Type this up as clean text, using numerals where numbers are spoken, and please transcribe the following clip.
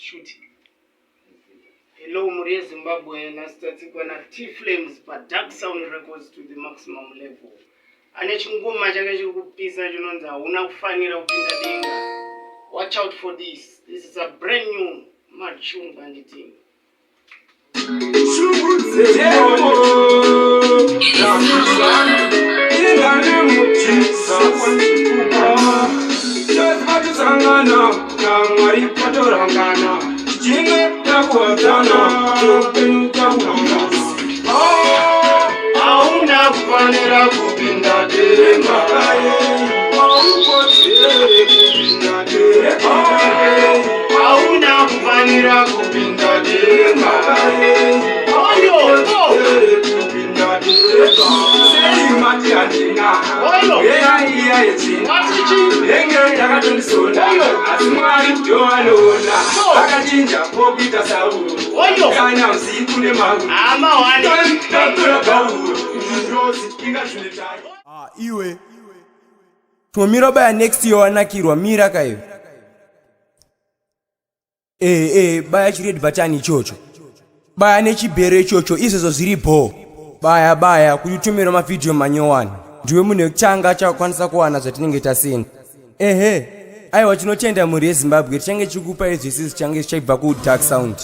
Shoot. Hello mhuri yeZimbabwe, nhasi tatsikwa na T-Flames pa Dark Sound Records to the maximum level. Ane chingoma chake chiri kupisa chinonzi hauna kufanira kupinda denga. Watch out for this. This is a brand new mad tune banditi. Hauna kufanira kupinda denga, haukodzere kupinda denga, hauna kufanira kupinda denga, haukodzere kupinda denga. Sei mati handina mweya iya yetsvina enge yakatondisonda, asi Mwari ndovanoona akachinja pokuita sauro kana usiku nemauro tatora Pauro ngirozi inga zvine tayo. Ah, iwe tomira baya next year wanakirwa mira kaiwe eh eh baya chired button ichocho baya nechibhero ichocho izvozvo zviri bho baya baya kuti utumirwe mavhidhiyo manyowani ndiwe munhu wekutanga achakwanisa kuwana zvatinenge tasenda ehe aiwa tinotenda mhuri yezimbabwe tichange tichikupai zvese zvichange zvichaibva kudark sound.